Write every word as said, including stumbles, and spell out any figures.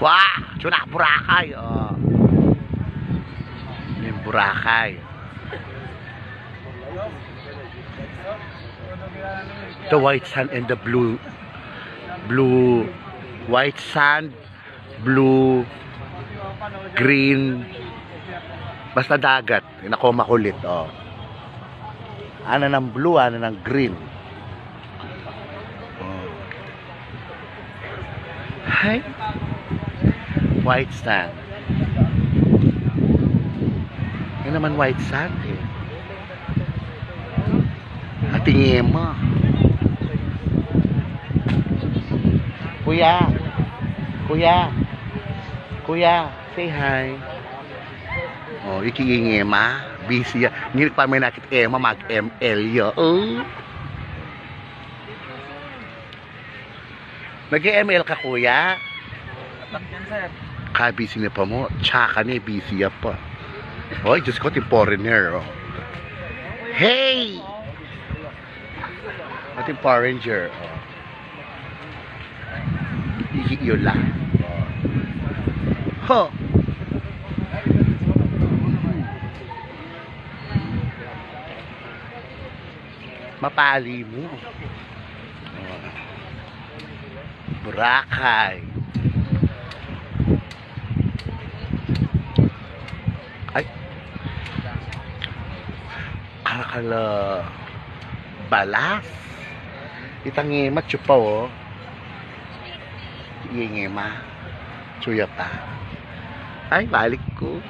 Wah! Tsu na, Boracay, o. Ing Boracay. The white sand and the blue, blue, white sand, blue, green. Basta dagat. Ina ko makulit, o. Ana nang blue, ana nang green. O. Hi. White sand. Yan naman white sand, e. Ating ema. Kuya. Kuya. Kuya. Say hi. O, iki ing ema. Busy ya. Ngilik pa me nakit ema, mag-M L ya. O. Nag-M L ka, kuya? Atak yan, sir. Kabisi ne pa mu. Tsaka ne, busy ya pa. Oy, Diyos ko, ating foreigner, o. Hey! Ating foreigner, o. Iki yu la. Ho! Mapali mu. Boracay. Ay. Karakala balas. Itang ema, tsu pa, o. Ing ema. Tsu ya pa. Ay, balik ku.